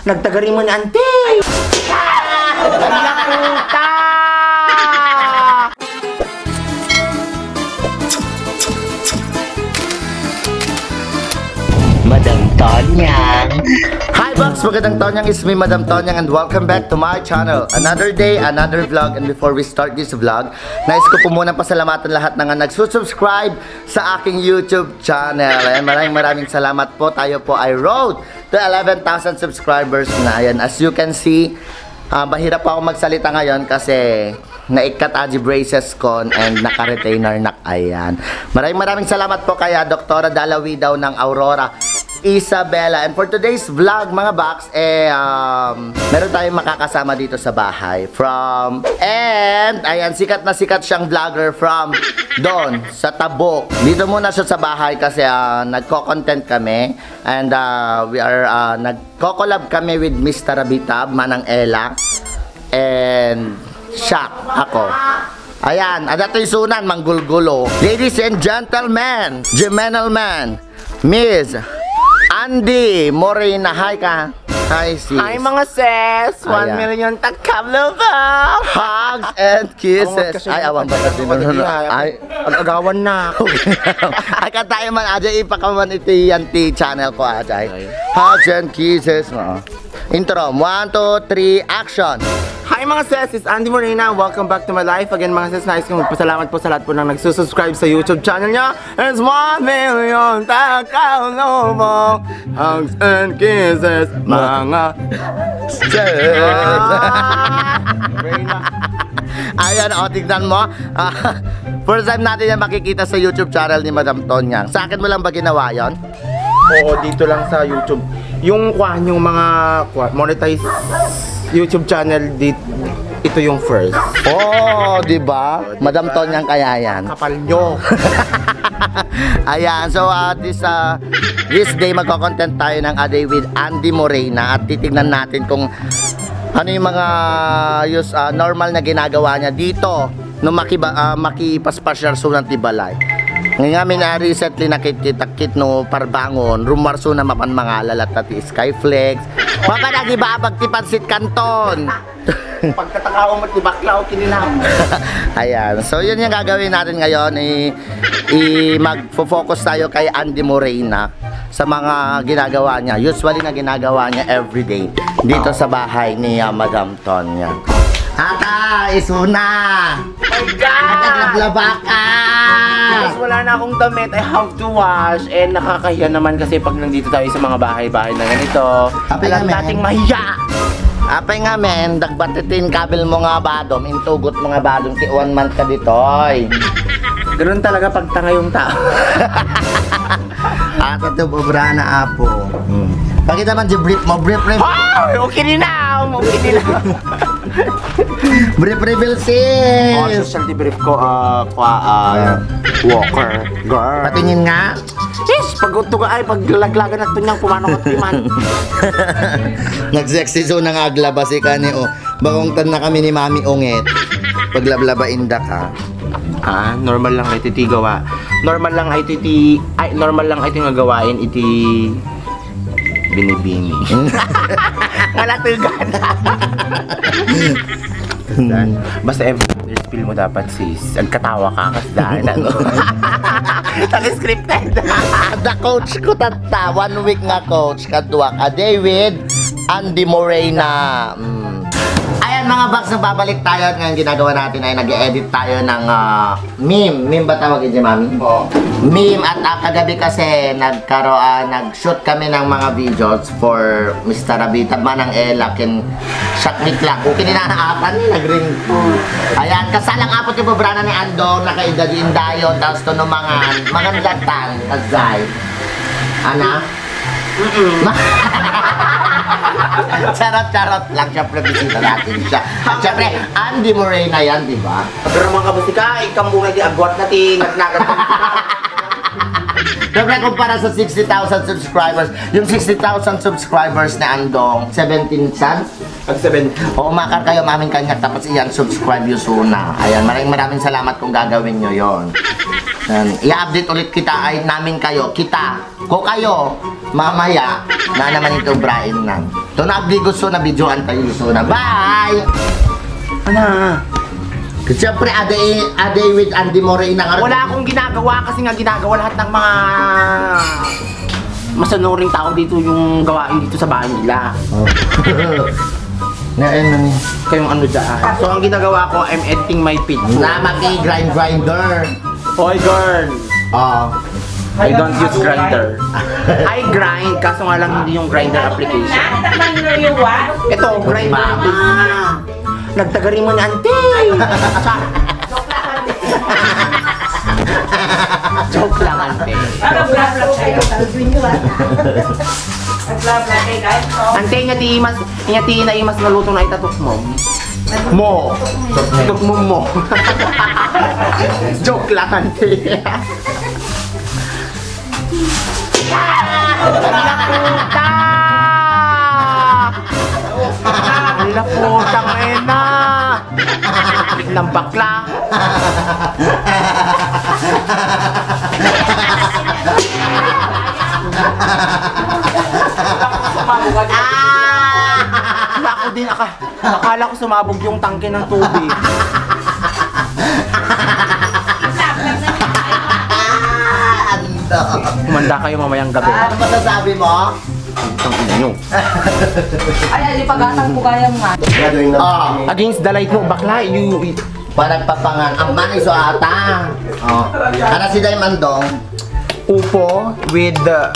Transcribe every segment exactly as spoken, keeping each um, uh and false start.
Nagtagari mo ni Auntie! Ay, puta! Madam Tonyang. Hi, Box! Magandang Tonyang. It's me, Madam Tonyang, and welcome back to my channel. Another day, another vlog. And before we start this vlog, nais ko po munang pasalamatan lahat ng nagsusubscribe sa aking YouTube channel. Ayan, maraming maraming salamat po. Tayo po ay road to eleven thousand subscribers na. Ayan, as you can see, ah, mahirap po ako magsalita ngayon kasi naikkat aji braces ko and naka-retainer na. Ayan. Maraming maraming salamat po kaya Doktora Dalawi daw ng Aurora Isabela. And for today's vlog, mga Box, eh, um, meron tayong makakasama dito sa bahay. From, and, ayan, sikat na sikat siyang vlogger from doon, sa Tabuk. Dito muna siya sa bahay kasi, ah, nagko-content kami. And, ah, we are, ah, nagko-collab kami with Mister Rabitab, Manang Ella. And, shock ako. Ayan, adatoy sunan, manggulgulo. Ladies and gentlemen, gentlemen, Miss Andy Morena. Hi ka. Hi, sis. Hi, mga sis. One Ayan. million takablo ba? Hugs and kisses. Awan kasi Ay, yung awan ba pagkakataon kasi na, ay, Ay, ag-agawan na. Ay, kantayo man, Ajay, ipakaman iti yan ti channel ko, Ajay. Ay. Hugs and kisses, oo. Intro, one, two, three, action! Hi, mga sis! It's Andy Morena. Welcome back to my life. Again, mga sis, nais kong magpasalamat po sa lahat po ng nagsusubscribe sa YouTube channel niya. It's one million takablo ba? Hugs and kisses, mga sis. Ah! Ayan, o, tignan mo. Ah, first time natin yan makikita sa YouTube channel ni Madam Tonyang. Sa akin mo lang ba ginawa yon? Oo, dito lang sa YouTube. Yung kuwan, yung mga kuwan, monetize YouTube channel, dit, ito yung first. Oo, di ba? Madam Tonyang kaya yan. Kapal nyo. Ayan, so, ah, this, ah, this day, magko-content tayo ng A Day with Andy Morena at titignan natin kung ano yung mga us-, ah, normal na ginagawa niya dito no makiba-, ah, makipaspasyar sunan ti balay. Ngamin, ah, recently nakit-, kitakit no parbangon, rumwarso na mapan mangalalat ti Skyflex. Mapan agibabag ti pansit kanton. Pagkatakaw mo ti bakla o kininam. Ayan. So, yun yung gagawin natin ngayon. I, i, magfo-focus tayo kay Andy Morena sa mga ginagawa niya. Usually na ginagawa niya everyday dito sa bahay ni, ah, Madam Tonyang. Ata, isuna! My God! Naglablaba ka! Tapos wala na akong damit. I have to wash. And nakakahiya naman kasi pag nandito tayo sa mga bahay-bahay na ganito. Apay Alam nga, men. nating mahiya! Apay nga, men, dagbatitin kabil mo nga badom, intugot mo nga badom, ki one month ka ditoy. Ganun talaga pag tanga yung tao. Ata to, obra na, apo. Hmm. Pakita man di brief mo, brief, brief. Hoy! Okay ni na! Okay ni na! Brief reveal, sis! Oh, social debrief ko, ah, kwa, ah, Ah. walker. Girl. Patingin nga. Yes, pag utog ay, pag lalaglagan na to niyang pumano ka timan. Nag-sexy zone nga aglaba si kani, oh. Bakong tan na kami ni Mami Ungit. Paglablaba inda ka. Ah, normal lang iti ti gawa. Normal lang iti ti, ay, normal lang iti nga gawain iti binibini. Nga natugan. Basta every spill mo dapat, sis. Agkatawa ka, kasdaan, ano? Tali scripted. The coach ko tatta, one week nga coach, kadwa ka, David, Andy Morena. Mm. Ayan, mga Box, nagbabalik tayo at ngayon ginagawa natin ay nag-edit tayo ng, ah, meme. Meme ba tawag yun, Mami? Oo. Meme at, ah, kagabi kasi nagkaro-, ah, nag-shoot kami ng mga videos for Mister Abita, Manang Ella, ken Shakmit lang. Okay, ni Nana Apan, nag-ring. Ayan, kasalang apo ti bubrana ni Andong, nakaedad yung dayo, tapos to no mangan, mangan latan, azay. Ana? Mm-mm. Charot-charot lang, syempre, bisita natin siya. At syempre, Andy Morena yan, di ba? Pero mga kabusika, ikam muna di agwat na ti nagnagat. Siyempre, kumpara sa sixty thousand subscribers, yung sixty thousand subscribers ni Andong, seventeen sons? Pag seven. Oo, makar kayo, Maming Kanyak, tapos iyan, subscribe yung suna. Ayan, maraming maraming salamat kung gagawin nyo yon. Yan. I-update ulit kita, ay namin kayo, kita, ko kayo, mamaya, na naman ito, Brian na. Ito na, abdi gusto na videoan tayo, gusto na. Bye! Ana. Siyempre, a day, a day with Andy Morena nga. Wala akong ginagawa kasi nga ginagawa lahat ng mga masanuring tao dito yung gawain dito sa bahay nila. Oh. Ngayon, ano? Kayong ano dyan. So, ang ginagawa ko, I'm editing my picture. Na maki-grind grinder. Hoy, girl! Ah. I don't use grinder. I grind, kaso nga lang hindi yung grinder application. Ito, grinder. Mama. Nagtagari mo ni ante. Joke lang, ante. Ano, bla, bla, kayo. Bla, bla, kayo, guys. So, ante, niya ti imas, niya ti na imas nga luto na itatok mo. Mo. Tok mo mo. Joke lang, ante. Ala puta! Ala puta, ngayon na! Ng bakla! Ah! Naku din, aka-, akala ko sumabog yung tangke ng tubig. Ando. Kumanda kayo mamayang gabi. Ano masasabi mo? Ang tangin nyo. Ay, ay, pagatan ko kayang nga. Ah. Against the light mo, bakla, you, you Parang papangan. Ang manis o ata. Oh. Ano si Diamondong? Upo with, uh,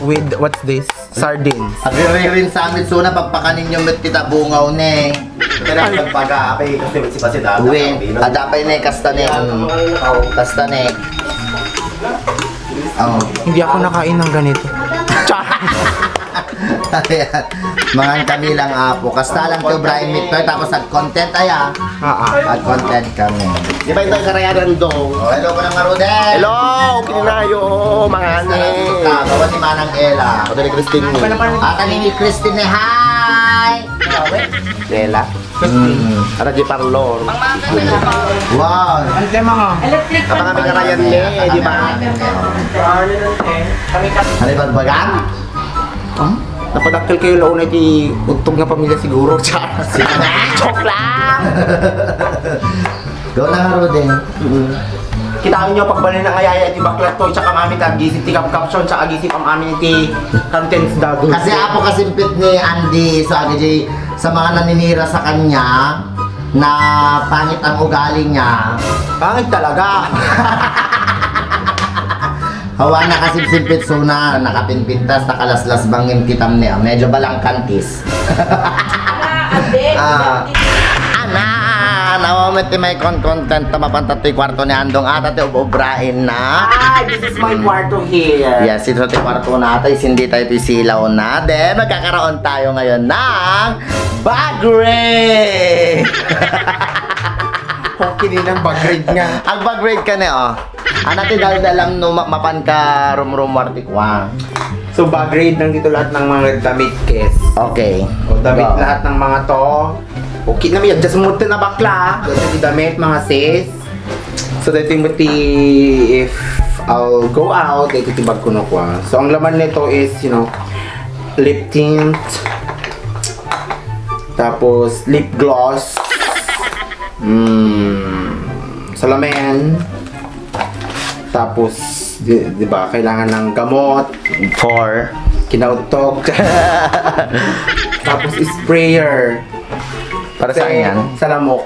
with, what's this? Sardines. Agririn sa amin, suna, pagpakanin yung met kita bungaw ne. Pero ang pagpaga, apay, kasi si Pasidata, Uy, Pilipinas. Adapay ne, kasta ne. Mm. Kasta ne. Oh. Hindi ako nakain ng ganito. Char! Ayan. Mangan kami lang, apo. Kasta lang to, Brian Victor, tapos ag-content, ay, ah. Ah, ah. Ag-content kami. Di ba ito yung karayanan, Dong? Oh, hello po ng Marudel. Hello! Kinayo, mga ani. Kabawan ni Manang Ella. Pati ni Christine mo. At ani ni Christine, eh, hi! Ella? Mm. Ara di parlor. Wow. Ang tema nga. Electric fan. Kapag kami karayan ni, di ba? Ano yung bagbagan? Hmm? Napadakkel kayo launay ti udtog nga pamilya siguro. Char. Joke lang! Go na nga, Rudy. Mm. Kitaan nyo, pagbalin ang ayaya ti bakla to, tsaka mamit ang gisip ti caption, tsaka gisip ang amin ti contents dago. Kasi apo kasimpit ni Andy, so agi di sa mga naninira sa kanya na pangit ang ugali niya. Pangit talaga. Hawa na kasi simpit suna, nakapinpintas, nakalaslas bangin kitam niya. Medyo balangkantis. Ah, ante, ah. Ana, nawa met ti may kon-, content ta mapanta ti kwarto ni Andong ata ti ub-ubrain na. Ah, this is my kwarto here. Yes, ito ti kwarto na ata, isindi tayo ti silaw na. De, magkakaroon tayo ngayon ng bag raid. Okay din ang bag raid nga. Ang bag raid ka na, oh. Ana ti daldalam no ma-, mapan ka rumrumwar ti kua. So, bag raid, nandito lahat ng mga damit, kes. Okay. O, damit. Go. Lahat ng mga to. Okay na, may adjust mo na bakla. Kasi ti damit, mga sis. So, dito yung ti, if I'll go out, dito ti bag ko no kua. So, ang laman nito is, you know, lip tint, tapos lip gloss, mm, salamin, tapos, di, di ba, kailangan ng gamot. For? Kinautog. Tapos sprayer. Para saan yan? Sa lamok.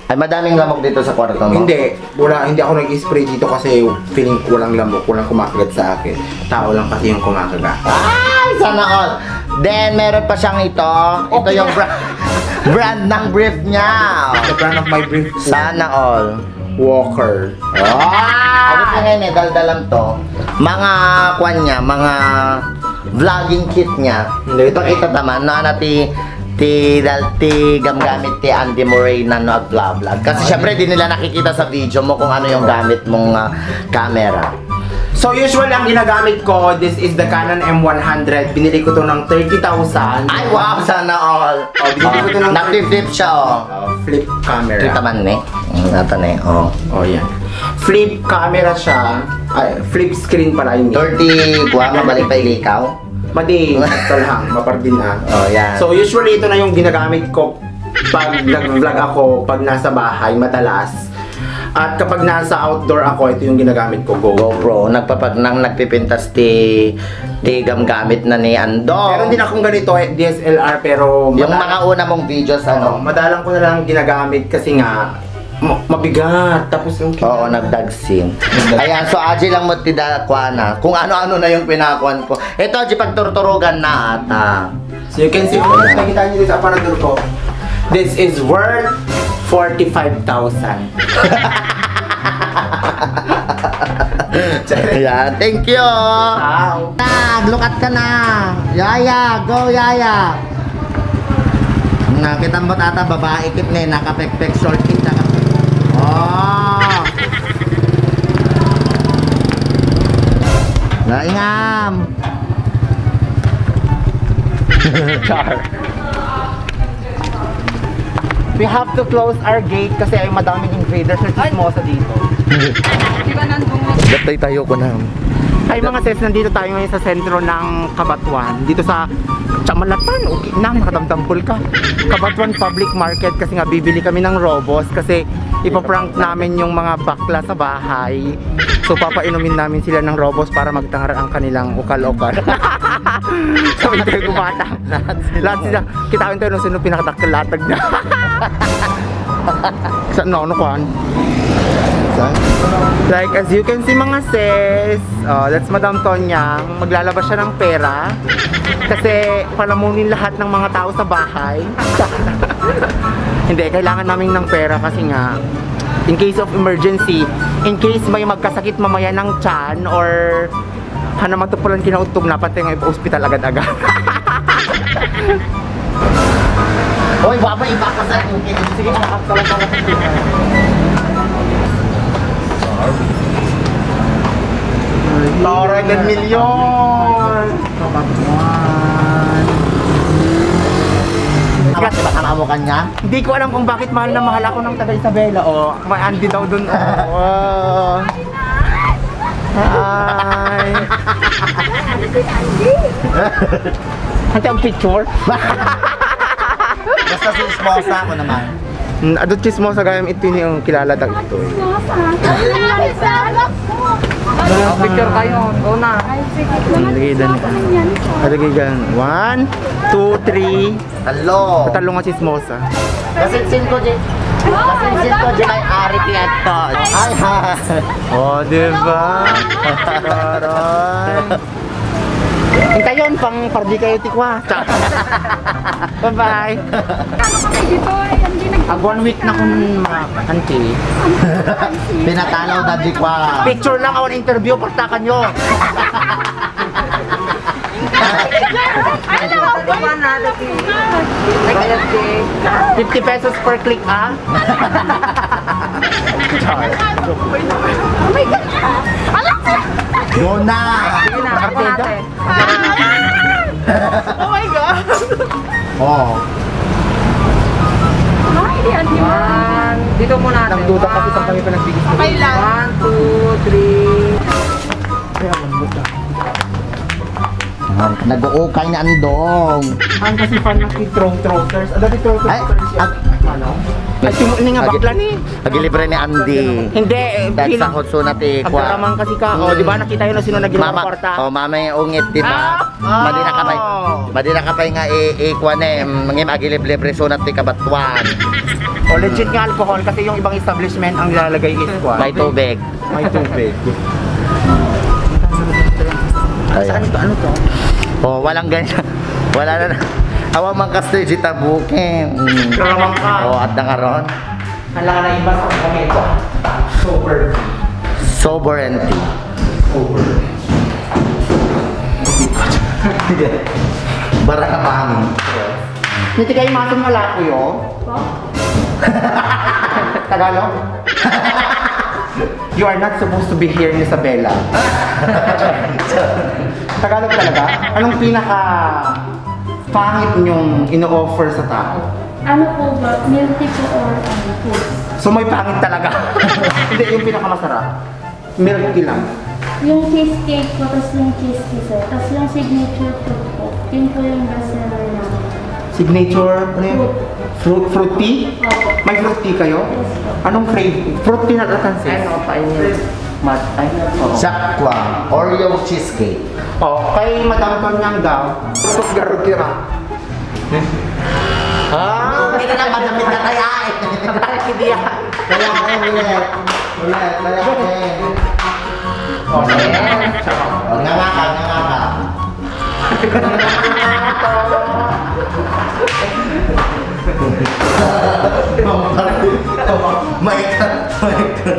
Ay, madaming lamok dito sa kwarto mo? Hindi. Wala, hindi ako nag-spray dito kasi feeling ko walang lamok, walang kumakagat sa akin. Tao lang kasi yung kumakagat. Ay, sana all. Then, meron pa siyang ito. Ito yung bra-, brand ng brief niya. The brand of my brief. Sana all. Walker. Ah! Ano pa ngayon eh, daldalam to? Mga kwan niya, mga vlogging kit niya. Hindi. Ipakita taman, no, na ti, ti, dal-, ti gamgamit ti Andy Morena, no, ag-vlog. Kasi syempre, di nila nakikita sa video mo kung ano yung gamit mong, ah, camera. So, usually, ang ginagamit ko, this is the Canon M one hundred. Binili ko to ng thirty thousand. Ay, wow! Sana all. Oh, binili ko to ng nag-flip siya, oh. Oh, flip camera. Kita man, eh. Mm, nata na, eh. Oh. Oh, yan. Flip camera siya. Ay, flip screen pala yun. Thirty, kuha, mabalik pa ilikaw. Madi, talhang, mapardin, ah. Oh, yan. So, usually, ito na yung ginagamit ko pag nag-vlog ako, pag nasa bahay, madalas. At kapag nasa outdoor ako, ito yung ginagamit ko, GoPro. GoPro, nagpapagnang nagpipintas ti, ti gamgamit na ni Andong. Meron din akong ganito, eh, D S L R, pero Yung madalas mga una mong videos, ano? Oo, madalang ko na lang ginagamit kasi nga, ma-, mabigat. Tapos yung Oo, nagdagsin. Nagdagsin. Ayan, so, aji lang mo ti da-, kuana. Kung ano-ano na yung pinakuan ko. Ito, di pagturturugan na ata. So you can see, oh, nakita niyo dito sa aparador ko. This is worth forty-five thousand. Ayan, thank you. Wow. Tag, look at ka na. Yaya, go Yaya. Nakita mo ata, babae kit ne, nakapekpek, short kit, naka-, oh. Naingam. Char. We have to close our gate kasi ay madaming invaders na chismosa dito. Gatay tayo ko na. Hi mga sis, nandito tayo ngayon sa sentro ng Cabatuan. Dito sa Chamalatan, okay na, makadamdampol ka. Cabatuan Public Market kasi nga bibili kami ng Robos kasi ipaprank namin yung mga bakla sa bahay. So papainumin namin sila ng Robos para magtangar ang kanilang ukal-ukal. Sabi tayo gumatang. Lahat sila, kitain tayo nung sino pinakadakkel latag na. Sa no, no, kuan? Saan? Like, as you can see, mga sis, oh, that's Madam Tonyang. Maglalabas siya ng pera. Kasi palamunin lahat ng mga tao sa bahay. Hindi, kailangan namin ng pera kasi nga, in case of emergency, in case may magkasakit mamaya ng tiyan or Hana matupulan kinauttog na, pati nga ipa-ospital agad-agad. Oy, baba, iba ka sa akin. Sige, anak, talaga. Laura del Million! Sikat, di ba, kamamukan niya? Hindi ko alam kung bakit mahal na mahal ako ng taga Isabela. Oh, may Andy daw dun. Oh. Hi! Ante, ang picture? Basta si Esposa ako naman. Mm, adu chismosa gayam iti ni, oh, kilala dagitoy. Oh, picture kayo. Go na. Ay, sige. Mm, lagi dan. Adu gigan. One, two, three. Talo. Talo nga chismosa. Kasinsin ko, Jay. Kasinsin ko, Jay, may ari ti ato. Ay, ha. Oh, di ba? Karon. Intayon, pang pardi kayo ti kwa. Bye-bye. Ag one week na kun ma-, anti. Pinatalaw na di kwa. Picture lang, awan interview, partakan nyo. Ano? Fifty pesos per click, ah? Char. Oh my God! Ala! Yun na! Sige na, ako natin. Oh my God! Oh. Ay, di, Auntie Mar. One. Dito muna natin. Nagduda kasi saan kami pinagbigay. Okay lang. One, two, three. Kaya lambot lang. Ah, nag-uukay ni Andong. Ang kasi fan ng Throw Throaters. Ah, dati Throw Ay, Throaters yan. Ag- Ano? Ay, tumu-, ini nga agi-, bakla ni. Agilibre ni Andy. Hindi, eh, Dahil feel-, sa hotso na ti, ang kwa. Drama kasi ka. Oh, di ba, nakita yun na sino naging Mama, kwarta? Oh, mama yung ungit, di ba? Ah, Madi na ka pay, oh. Madi na ka pay nga i-, i-, kwan eh, mangim agilibre so na ti Cabatuan. Oh, legit nga alcohol kasi yung ibang establishment ang nilalagay is kwan. May tubig. May tubig. Ayan. Saan ito? Ano to? Oh, walang ganyan. Wala na na. Awa man kastoy di tabukin. Mm. Karamang ka. Oh, at na karon. Ang lahat na iba sa kami ito. Sober. Sober and tea. Sober. Bara ka pa amin. Niti kayo masin malako yo? Po? Tagalog? You are not supposed to be here in Isabela. Tagalog talaga? Anong pinaka pangit niyong ino-offer sa tao? Ano po ba? Milk tea po or ano po? So may pangit talaga. Hindi, yung pinakamasarap. Milk tea lang. Yung cheesecake po, tas yung cheese tea, sir. Tas yung signature fruit po. Yun po yung best seller namin. Signature, ano yun? Fruit. Fruit, fruit tea? Opo. May fruit tea kayo? Yes po. Anong flavor? Fruit tea na katan, sis? Ano pa inyo? Mat-, ano po? Sakwa, Oreo cheesecake. Oh, kay Madam Tonyang daw. Tapos garot kira. Ah! Hindi ka na madamit na kaya eh. Bakit hindi yan? Kaya eh, ulit. Ulit, kaya eh. Oh, yes. Oh, nganga ka, nganga ka. May ka, may ka.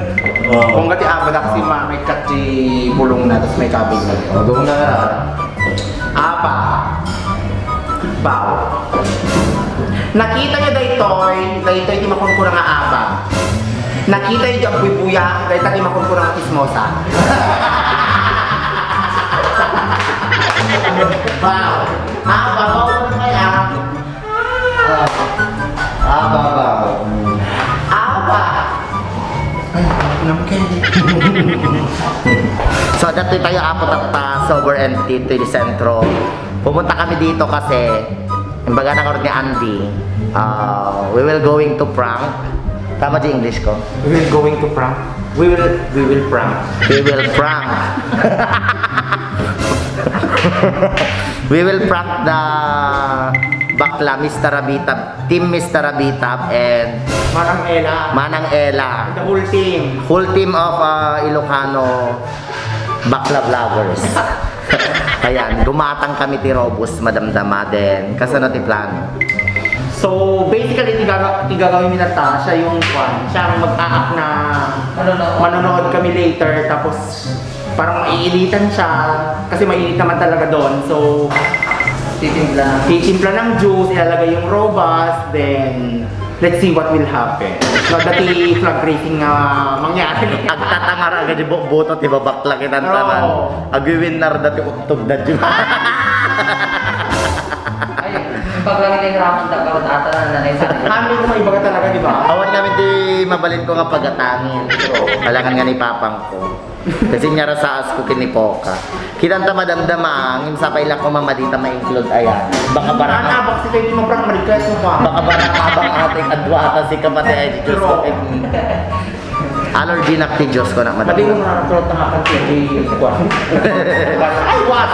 Oh. Kung gati aba da kasi ma-, may kat ti bulong na, tas may kabig na. Oh, doon na nga. Aba. Baw. Nakita niyo daytoy, daytoy ti makunkuna nga aba. Nakita niyo di agbuy-buya, dayta ti makunkuna nga chismosa. Baw. Aba, baw, ano kaya? Ah, aba, baw. Aba. Ay, namke. So, dati tayo apo tatta, Sober and Tito di Centro. Pumunta kami dito kasi, imbaga na karon ni Andy, ah, we will going to prank. Tama di English ko? We will going to prank. We will, we will prank. We will prank. We will prank the bakla, Mister Rabita. Team Mister Rabita and Manang Ella. Manang Ella. The whole team. Whole team of, ah, Ilocano bakla vloggers. Ayan, gumatang kami ti Robus, madamdama din. Kasano ti plano? So, basically, ti gaga-, ti gagawin mi nata, siya yung kwan, siya ang mag-aak na manonood kami later, tapos parang maiinitan siya, kasi mainit naman talaga doon. So, titimpla ng, titimpla ng juice, ilalagay yung robas, then let's see what will happen. No, dati flag raising nga mangyari. Agtatangar agad yung buto, ti babakla kita tanan. Oo. Agwiwinnar dati uttog na juice. Ay, pag lagi na yung ramen, dapat ata na nanay sa akin. Kami kung may ibaga talaga, di ba? Awan kami di mabalin ko nga pagatangin. Alangan nga ni papang ko. Kasi nyara sa asko kinipoka. Kitanta madamdama, ngem sapay la ko mama dita ma-include ayan. Baka barang Ana, baka si kayo di maprank, ma-request mo pa. Baka barang abang ate, kadwa ata si kapatid ay Diyos ko. True. Allergy na ti Diyos ko na madam. Pati yung mga tulad ng akin, si Kuya. Ay, what?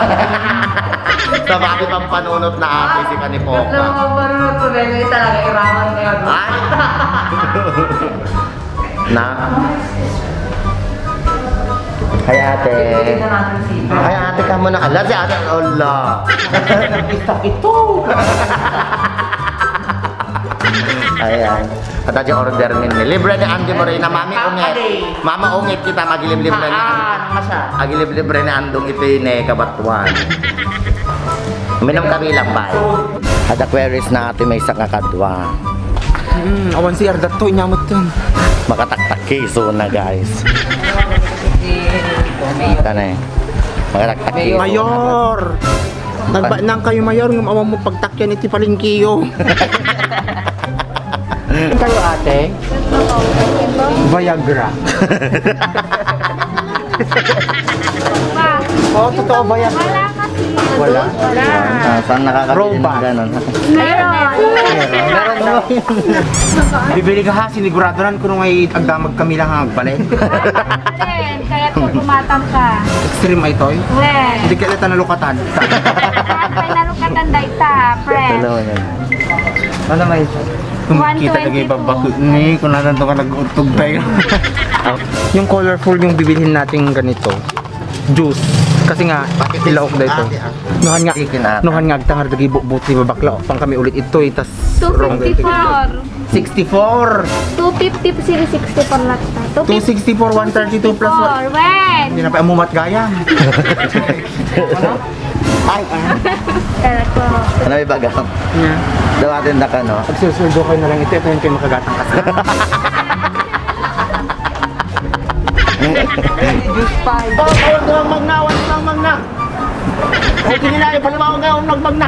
Sa bakit ang panunot na ate si Kanipoka? Alam mo, panunot ko, Bebe, talaga, iraman ka. Ay! Na? Ay, ate. Bibigyan na natin si Ay, ate ka muna. Ala, si ate. Ala. Isa ito. Ayan. At adi order min ni. Libre ni Andy Morena, Mami Ungit. Mama Ungit kita, magiliblibre ni Andy. Haan, nga siya. Agiliblibre ni Andong iti ne, kabatuan. Minum kami lang, bay. Ada queries na ati may isa nga kadwa. Hmm, awan si Arda to, inyamot yun. Makataktak kiso na, guys. Tana eh. Makataktak kiso na. Mayor! Nagba-, nang kayo, Mayor, ngem awan mo pagtakyan iti palengke yo. Kayo, ate? Viagra. Oo, totoo, Viagra. Wala kasi. Wala? Wala. Ah, saan nakakabili ng Robot. Ganon? Meron. Meron. Meron. Bibili ka ha, sinigurado na kuno nga agdamag kami lang ang agbalik. Len, kaya to gumatang ka. Extreme ay toy? Len. Hindi ka lata nalukatan. Kaya nalukatan dahil ta, friend. Dalawa na. Ano may Kumikita lagi one twenty-two. Babakit ni, kung nanan to ka nag-utog tayo. Yung colorful yung bibilhin natin ganito. Juice. Kasi nga, ilaok na ito. Ate, ah. Nuhan nga, Chicken ata. Nuhan nga, agtangar dagi bukbuk, di ba, bakla? Pang kami ulit ito, eh, tas two fifty-four. Sixty-four. Two fifty, sige, sixty-four lang ta. Two sixty-four, one thirty-two plus one. Two sixty-four, when? Hindi na pa amumat gayam. Ay, ah. Kala ko. Ano may bagam? Yeah. Dawatin na ka, no? Agsusurdo kayo na lang ito. Ito yung kayo makagatang kasi. Juice five. Oh, oh, duwang magna, oh, duwang magna. Ay, tingin na, ipaliwanag nga, oh, magmagna.